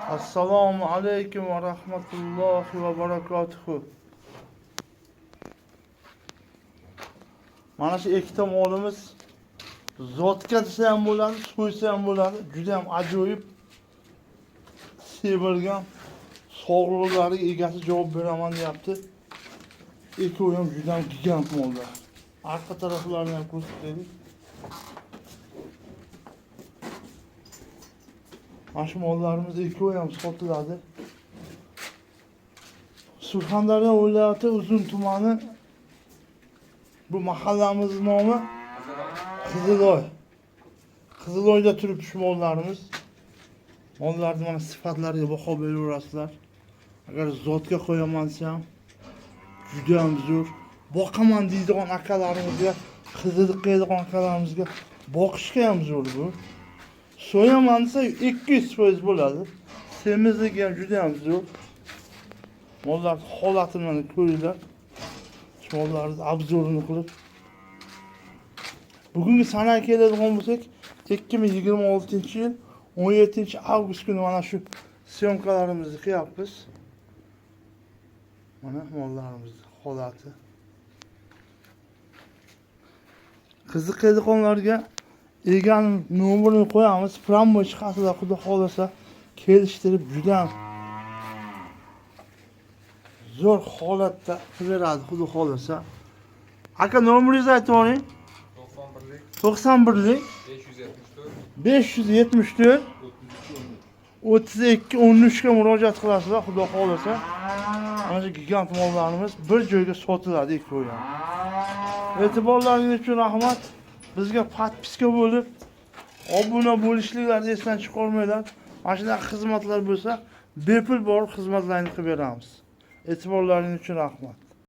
Assalomu alaykum va rahmatullohi va barakatuhu. Mana shu ikkita molimiz zotga desa ham bo'ladi, so'ysa ham bo'ladi. Juda ham ajoyib sevilgan sog'liqlari egasi javob beraman deyapti. Ikkovi ham juda ham gigant mollar. Arqa taraflarini ham ko'rsataylik. Mana shu mollarimiz ikkovi ham sotiladi. Surxondaryo viloyati Uzun tumani, bu mahallamiz nomi Qiziloy. Qiziloyda turibdi shu mollarimiz. Mollarni mana sifatlariga baho beraverasizlar. Agar zotga qo'yaman desam, juda ham zo'r. Boqaman deydigan akalarimizga, qiziqadigan akalarimizga boqishga ham zo'r bu. So'yaman desa 200% bo'ladi. Semizligi ham juda ham zo'r. Mollar holatini mana ko'ringlar. Shu mollarni обзор ini qilib. Bugungi sanaga keladigan bo'lsak, 2026-yil 17 avgust kuni mana shu съёмка larimizni qilyapmiz. Mana mollarimizni holati. Qiziqadiganlarga egani nomerini qo'yamiz. Прямой chiqasizlar, xudo xohlasa kelishtirib juda ham zo'r holatda qilib beradi, xudo xohlasa. Aka, nomeringizni aytib yuboring. 91lik 91lik 574 574 32 13. 32 13 ga murojaat qilasizlar, xudo xohlasa. Mana shu gigant mollarimiz bir joyga sotiladi ikkovi ham. E'tiborlaringiz uchun rahmat. Bizga подписка bo'lib, obuna bo'lishliklarini esdan chiqarmanglar. Mana shunaqa xizmatlar bo'lsa, bepul borib xizmatlarni qilib beramiz. E'tiborlaringiz uchun rahmat.